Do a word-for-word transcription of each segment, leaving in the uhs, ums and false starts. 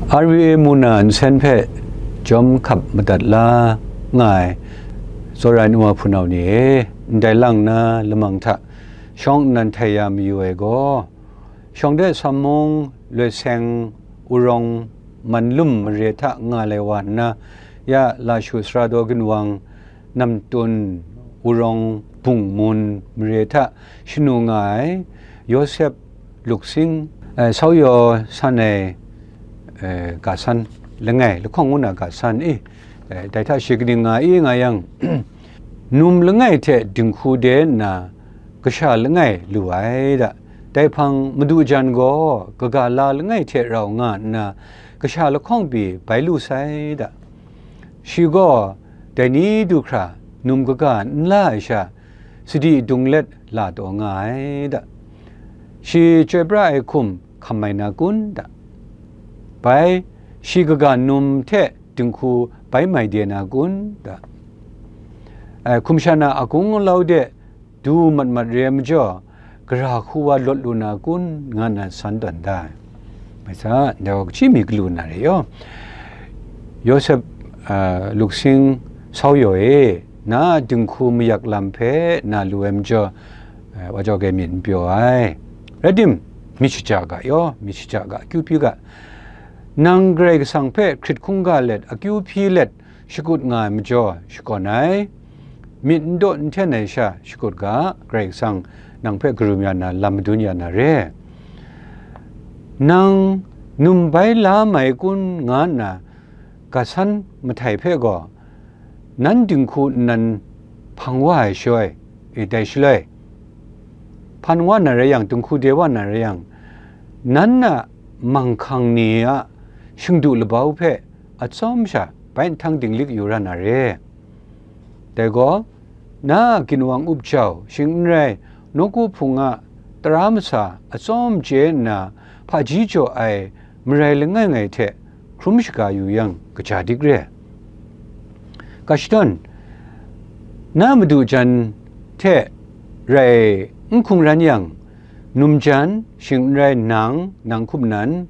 R V A mu na nsen hpe jawm hkap madat la nga ai tsawra ai nu wa hpunau ni e, ndai lang na lamang hta shawng nnan htai ya mayu ai gaw, shawng de Sammung, Loi Seng, Urawng, Manlum mare hta nga lai wa nna, ya Lashu Sara daw ginwang, Namtun, Urawng, Bungmun mare hta shanu nga ai Yawsep, Luksing, eh, Sauyaw san ai, eh, ga san langai, lahkawng ngu na ga san i, eh, dai hta shi kaning nga i nga yang, num langai hte dinghku de nna kasha langai lu ai da. Dai hpang madu jan gaw kaga la langai hte rau nga nna, kasha lahkawng pyi bai lu sai da. Shi gaw dai ni du hkra num kaga n la ai sha, sadi dung let la taw nga ai da. Shi chyoi pra ai hkum hkam mai na kun da. Bai, shi kaga num hte dinghku bai mai de na kun da. Ai, hkum shan a agung alau de du mat mat re ai majaw, gara hku wa lawt lu na kun, nga nna san tawn da ai. Mai sa, ndai wa kaji mi galu na re yaw. Yawsep, a, Luksing Sauyaw e, na dinghku mayak lam hpe na lu ai majaw, a, wa jau ge myit n pyaw ai. Rai tim, myit shaja ga yaw, myit shaja ga, akyu hpyi ga. Nang Karai Kasang hpe hkrit hkungga let, akyu hpyi let, shakut nga ai majaw shakawn ai, myit n daw n hten ai sha shakut ga, Karai Kasang nang hpe karum ya na, lam madun ya na re. Nang num bai la mai kun nga nna ga san mahtai hpe gaw, nan dinghku nnan hpang wa ai shaloi, e, dai shaloi, hpan wa na rai yang, dinghku de wa na rai yang, nan a manghkang ni a shingdu labau hpe atsawm sha bai nhtang dinglik yu ra na re. Dai gaw, na a ginwang up jau, shing n rai, nawku hpung a tara masa atsawm chye nna, hpaji jaw ai marai langai ngai hte hkrum shaga yu yang, kaja dik re. Ga shadawn, na madu jan hte rai n hkungran yang, num jan, shing n rai nang, nang hkum nan,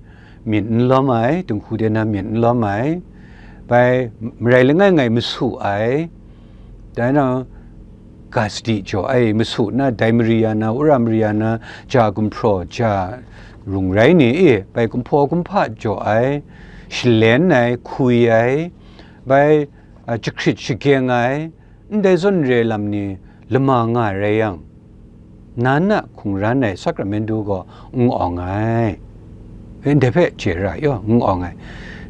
myit n lawm ai, dinghku de na myit n lawm ai, bai marai langai ngai masu ai, dai na, ga sadi jaw ai, masu na, dai mari ya na, wora mari ya na, ja gumhpraw, ja rung rai ni e, bai kumhpaw kumhpa jaw ai, shalen ai, hkui ai, bai, a, jahkrit shageng ai, ndai zawn re lam ni lama nga ai rai yang, nan a hkungran ai sakramentu gaw n awng ai. Ndai hpe chye ra yaw, n awng ai.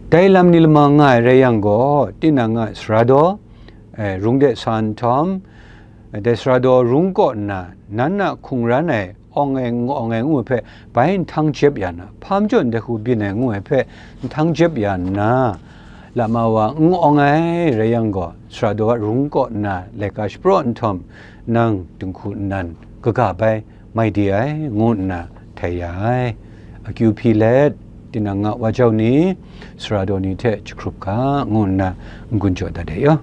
Dai lam ni lama nga ai rai yang gaw, tinang a sara daw, eh, rung de sa nhtawm, dai sara daw rung kaw nna, nan a hkungran ai awng ai, n awng ai ngu ai hpe, bai nhtang jep ya na, hpa majaw ndai hku byin ai ngu ai hpe, nhtang jep ya nna, lama wa n awng ai rai yang gaw, sara daw a rung kaw nna laika shapraw nhtawm, nang dinghku nnan kaga bai mai de ai, ngu nna htai ya ai. Akyu hpyi let, tinang a wa jau ni, sara daw ni hte jahkrup ga, ngu nna n-gun jaw dat ai yaw.